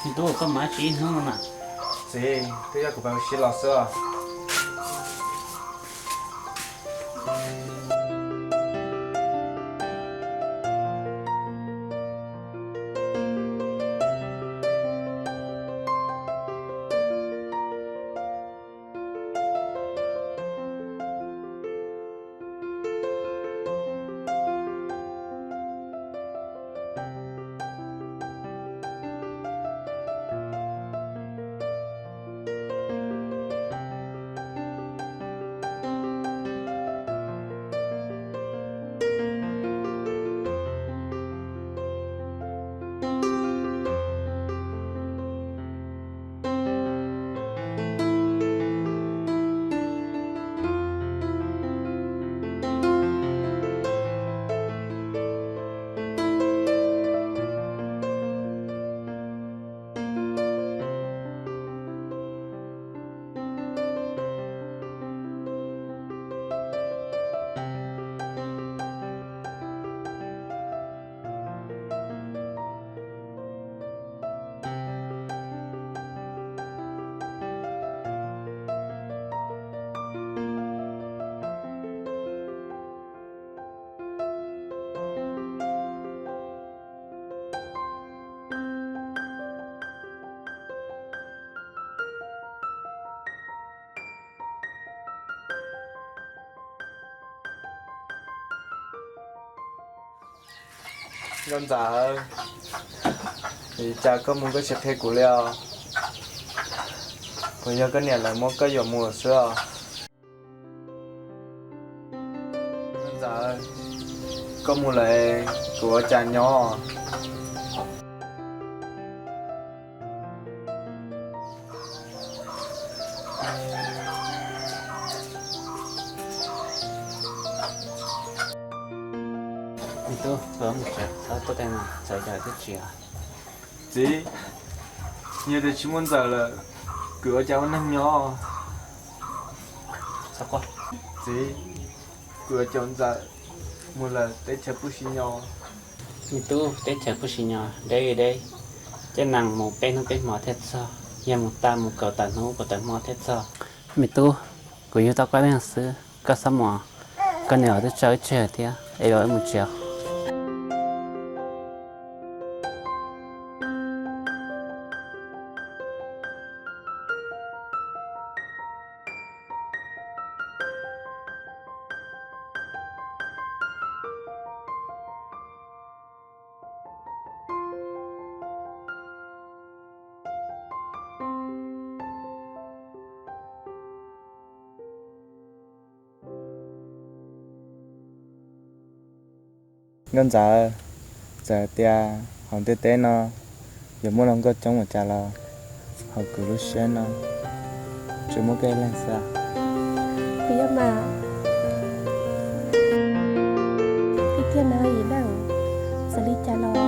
Me tub, koj mus dab tsi ib hnub no na? Txiv, twb yog kuv pheej ua si los xwb os. Nkauj Ntxawm, vim cas koj mus koj tsis qhia kuv li os? Puas yog koj niam lawv muab koj yuam mus xwb os? Nkauj Ntxawm, koj mus lawm kuv ua cas nyob? Me tub, txhob mus tsev, txhob tuaj teb no, Ntxawm twb tsis. Txiv, yog tias tsis muaj Ntxawm lawm, kuv ua cas ua neeg nyob? Txiv, kuv yuav caum Ntxawm mus lawm teb chaws pub si nyo. Me tub, teb chaws pub si nyo deb deb, coj nees mus peb hnub peb hmo thiaj txog, yog mus tag mus kaum tawm hnub kaum tawm hmo thiaj txog. Me tub, kuv yug tau koj ib leeg xwb, koj txhob mus, koj niam twb tso wb tseg thiab, es wb mus tsev. Nkauj Ntxawm, txawm tias hauv ntiaj teb no yuav muaj hluas nkauj coob npaum cas los hauv kuv lub siab no tsuas muaj koj ib leeg xwb. Kuv yog mas, tiag tiag na yim leej, txawm li cas los wb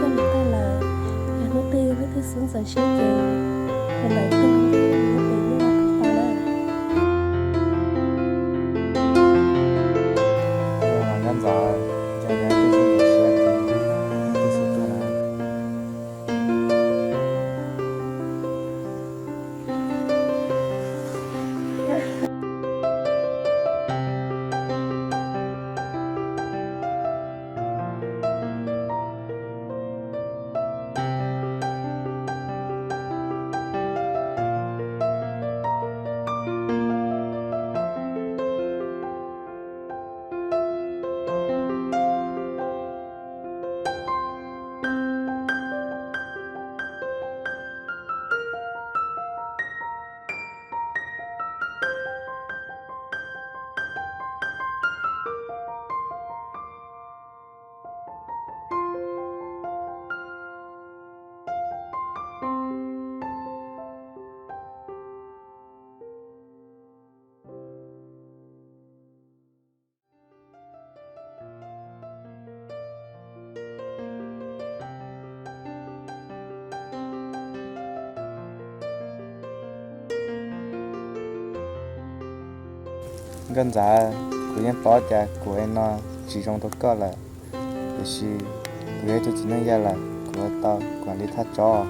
twb coj lus tag lawm, yog hnub twg wb twb xub ntxeev siab ces mus lawm tug ntej mus pem lub vaj pem tau na. Nkauj Ntxawm, cas yog wb twb xub ntxeev siab ces wb twb xub tuag na. Nkauj Ntxawm, kuv yeej paub tias kuv ua no tsis zoo rau koj lawm, tiam sis kuv yog ib tug txiv neej yawg lawm, kuv ua tau kuv mam li thaj tsov.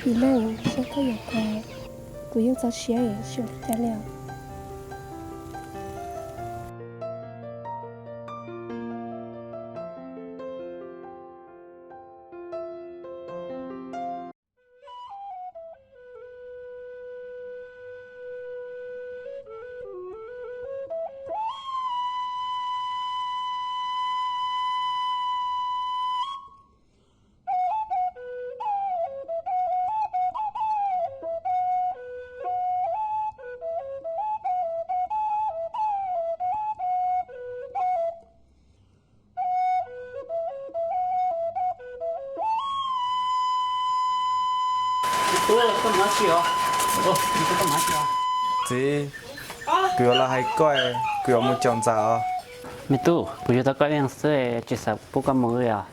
Txiv neej, saib koj yuav kawg, kuv yeej txaus siab tsis ua li cas li os. Txiv, kuv yuav los hais koj, kuv yuav mus caum ntxawm os. Me tub, kuv yuav tau koj ib leeg xwb, tsis xav pub koj mus li os.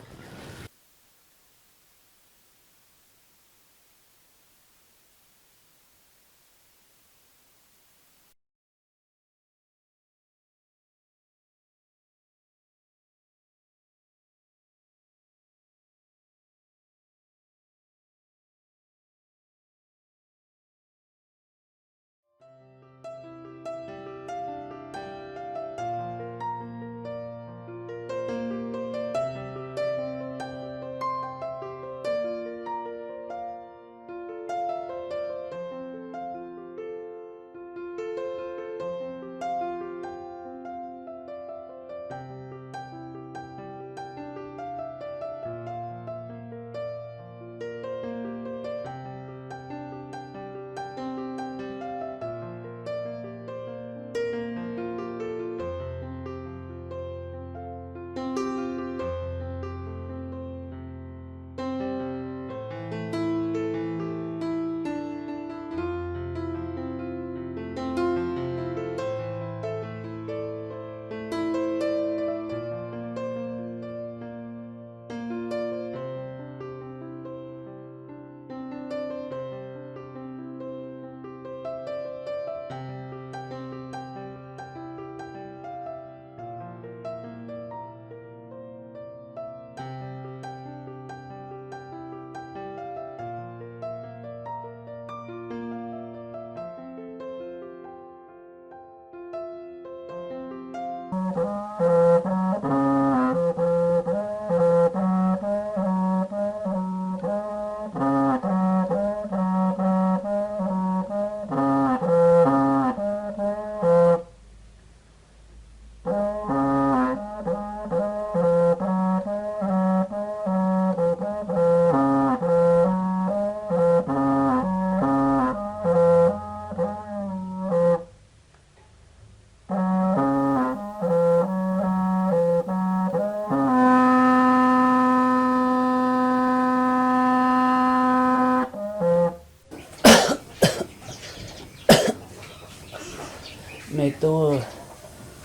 Me tub,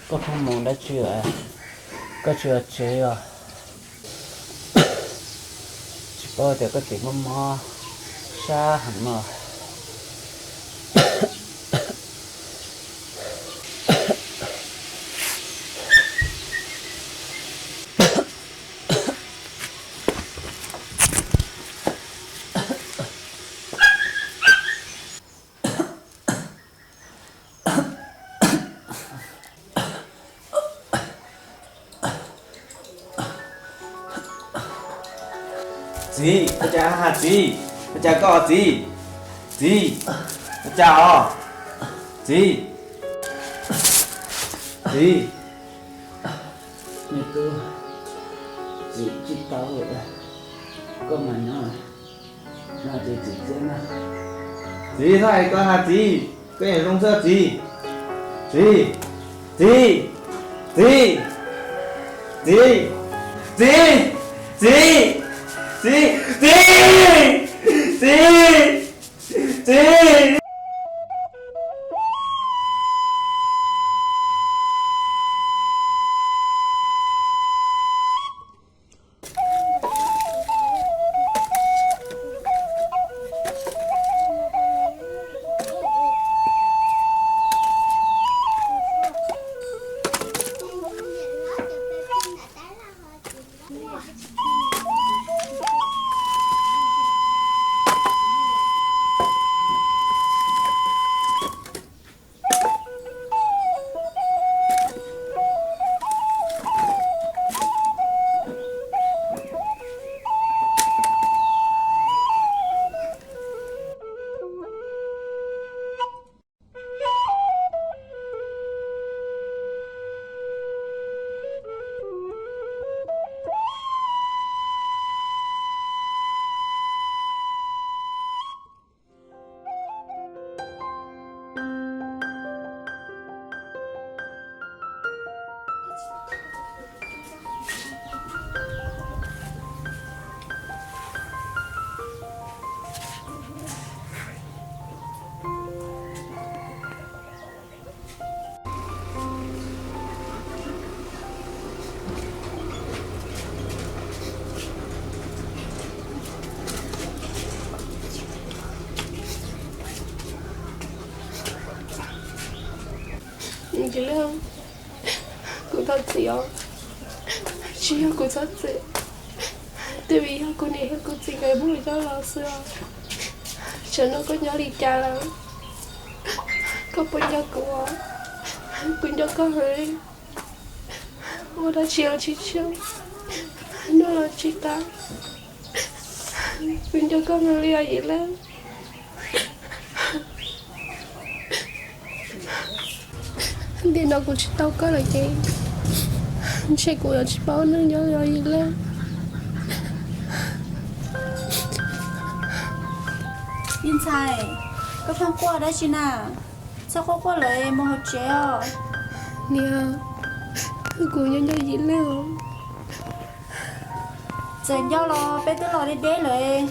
koj pheej mus dab tsi, koj tsis ua tsev os? Tsis paub tias koj txiv mob mob sab heev no. Txiv, ua cas has txiv? Ua cas koj txiv? Txiv, ua cas os? Txiv, txiv. Me tub, txiv tsis tau, koj mas nyob no ces txiv txiav na. Txiv, txhob hais koj has txiv, koj yeej zoo xwb txiv. Txiv, txiv, txiv, txiv, txiv, txiv, txiv, txiv, txiv, txiv. Tsis yog kuv thov txim os, tsis yog kuv thov txim, twb vim yog kuv niam thiab kuv txiv nkawd muab kuv coj los xwb os. Tsam no koj nyob li cas lawm? Koj puas nco kuv? Kuv nco koj heev li. Ua dab tsi los tsis tsheej, noj los tsis tag, kuv nco koj heev li os Yim Leej. Nim no kuv tsis tau koj lawm ces ntshe kuv yuav tsis paub neej nyob li os Yim Leej. Me ntxhais, koj pheej quaj dab tsi na? Txhob quaj quaj lawm, mus hauv tsev os. Niam, kuv nyob nco Yim Leej. Txawm nco los peb twb los deb deb lawm,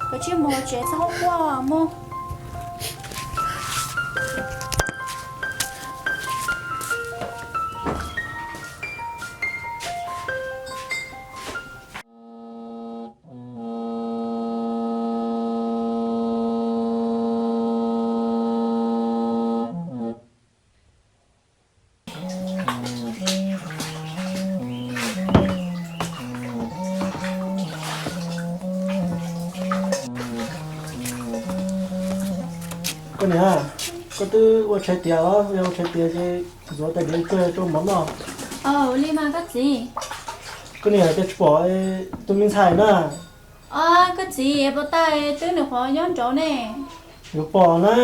koj cia li mus hauv tsev txhob quaj quaj mus. Koj niam, koj twb ua tshais tias los? Yog ua tshais tias ces ntxuav tais diav tso, tsau mov noj. Ua li mas koj txiv. Koj niam, cas tsis pom tus me ntxhais na? Koj txiv, puas tau twb nws qhov nyob nraud ne? Yuav pom na.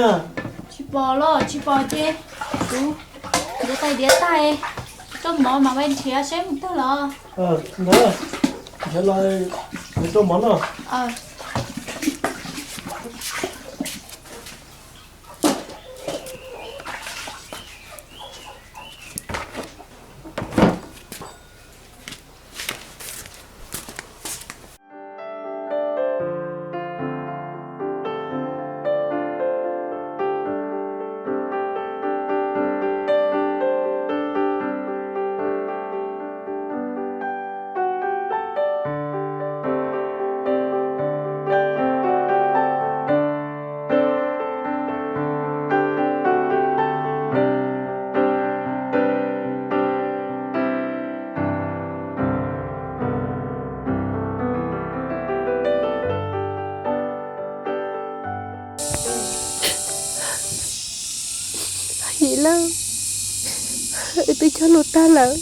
Tsis pom los tsis pom ces kuv ntxuav tais diav tag, tsau mov mam li nrhiav saib mus twg los. Ntawd, nrhiav los yuav tsau mov noj. Yim Leej, wb twb cog lus tag lawm,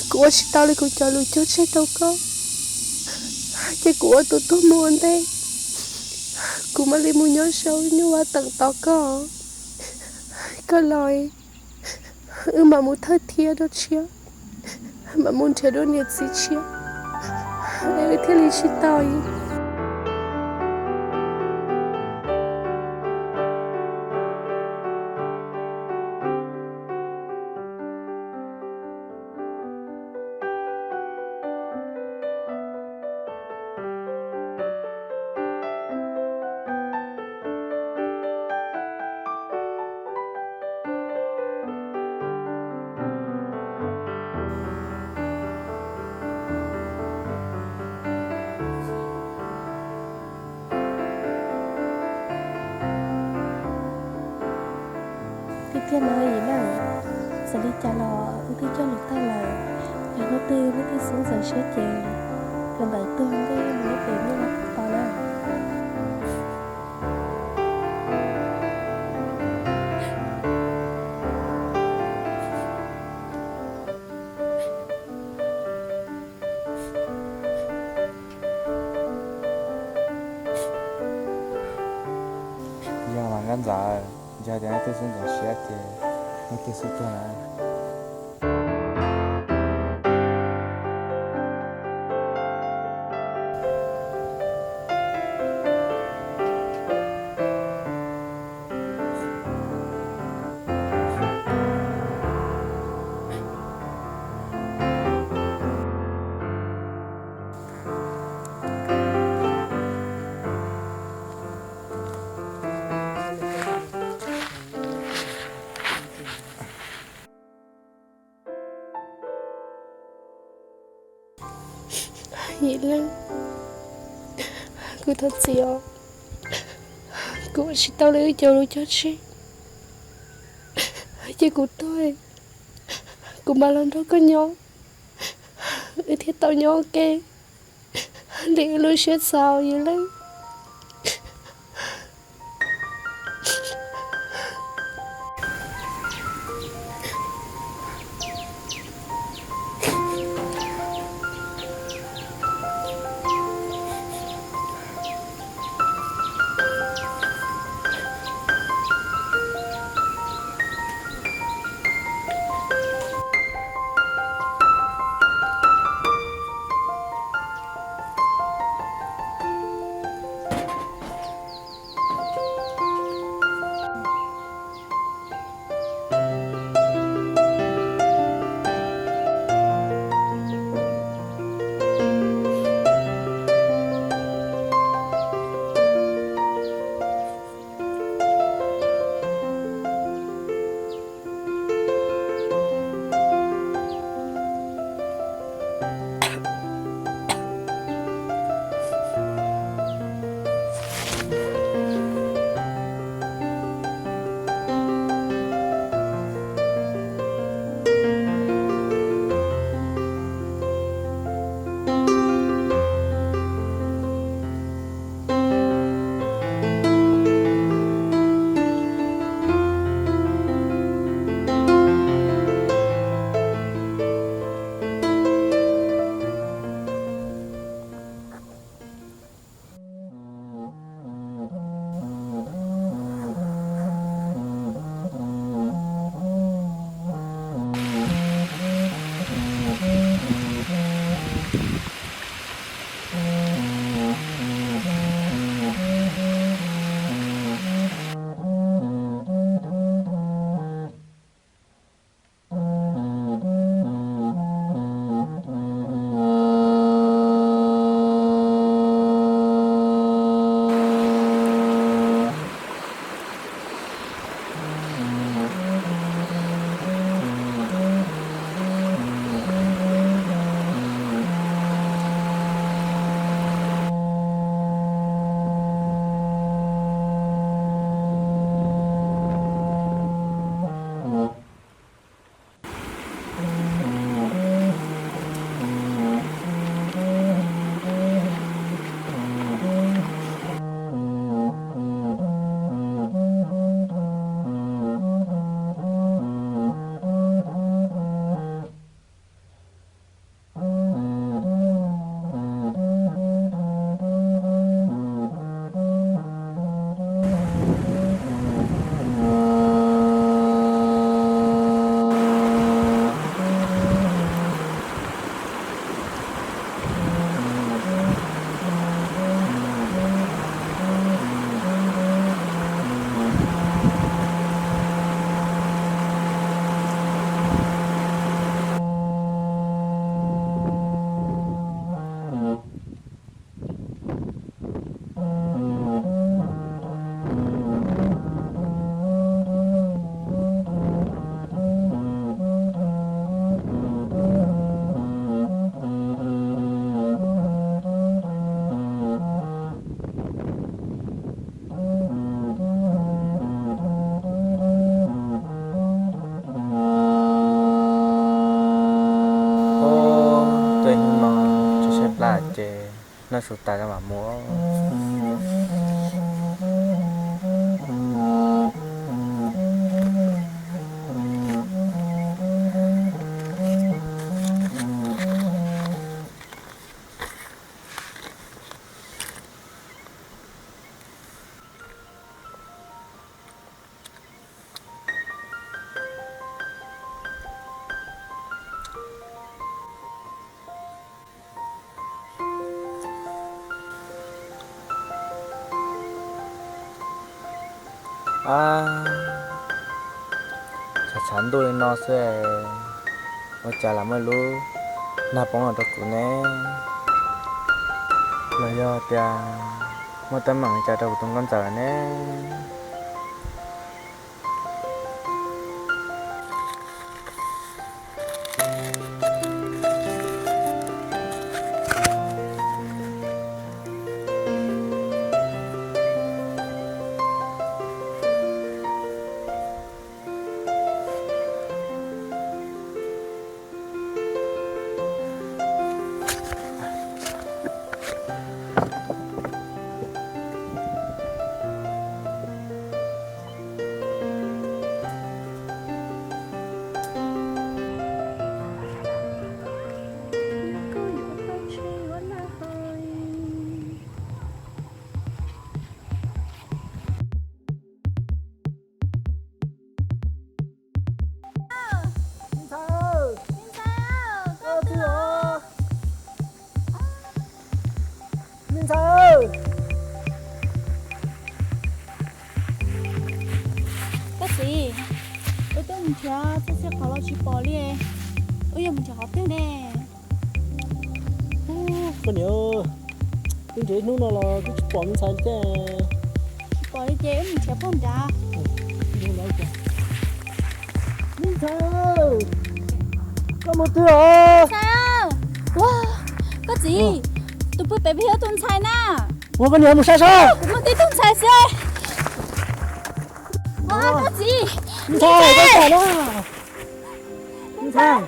kuv ua tsis tau li kuv cov lus cog tseg rau koj, ces kuv ua tus tuag mus ua ntej, kuv mam li mus nyob saum nyuj vais teem tos koj. Koj los, wb mam mus thawj thiab dua tshiab, mam mus nrhiav dua niam txiv tshiab, wb thiaj li sib tau. Tiag tiag no Yim Leej, txawm li cas los wb twb cog lus tag lawm, yog hnub twg nej tej xeeb ntxeev siab ces kawm ntawv tuag ntej mus nyob pem nyuj vais tos na. Yog mas Nkauj Ntxawm, yog tias nej twb xeeb ntxeev siab ces nej cia li tuag na. Yim Leej, kuv thov txim os. Kuv ua tsis tau li wb cov lus cog tseg. Cia kuv tuag, kuv mam los nrog koj nyob, wb thiaj tau nyob ua ke li wb lub siab xav, Yim Leej. Tuaj hnub no tsis saib plab ces noj su tas mam mus. Ab, tshav tshav ntuj li no xwb, ua cas lam muaj lub nag poob los rau kuv ne? Los yog tias muaj teeb meem li cas rau kuv tus nkauj ntxawm ne? Yog txhij txhij qhov los tsis pom li. Wb yuav mus nrhiav qhov twg ne? Koj niam, twb nrhiav ib hnub no los twb tsis pom me ntxhais li thiab. Tsis pom li ces wb mus nrhiav puag nrad. Me ntxhais, koj mus twg os? Ntxhais, ua, koj txiv, tus pw pem peb tus ntxhais na. Ua, koj niam, mus saib saib. Kuv mus tib tug ntxhais xwb. Ua, koj txiv, ntxhais, koj ntxhais na. Ntxhais.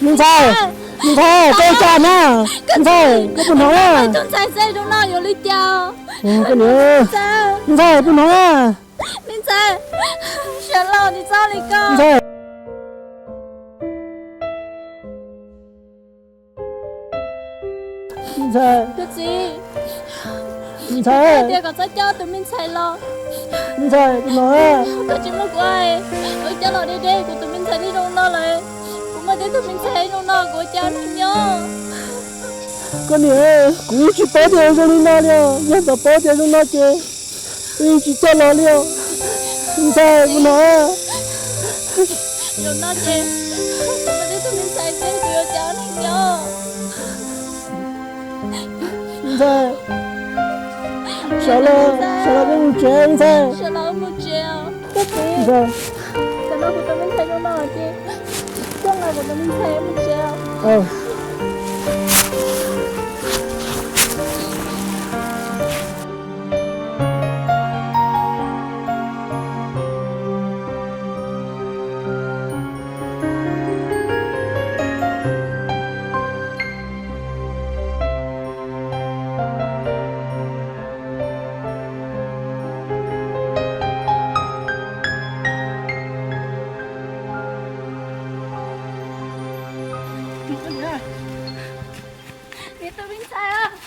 Me ntxhais, me ntxhais, koj ua cas na? Me ntxhais, koj puas hnov na? Tus ntxhais xwb zoo no yuav li cas? Koj niam, me ntxhais, puas hnov na? Me ntxhais, sawv los tsis txhob li koj. Ntxhais. Koj txiv, ntxhais, tias kom txhob coj tus me ntxhais los. Ntxhais, kuv hnov. Koj tsis muab kuv, kuv coj los deb deb, kuv tus me ntxhais twb zoo no lawm. Kuv muaj tib tug me ntxhais zoo no kuv ua cas neeg nyob. Koj niam, kuv tsis paub tias zoo li no li os. Yog tau paub tias zoo no ces wb tsis coj los li os. Ntxhais, kuv hnov. Zoo no ces kuv muaj tib tug me ntxhais xwb, kuv yuav cas neeg nyob. Ntxhais, sawv los, sawv los peb mus tsev, me ntxhais. Sawv los mus tsev os. Ntxhais, tam no kuv tus me ntxhais zoo no ces koj nqa kuv tus me ntxhais mus tsev os. Nws tus me ntxhais.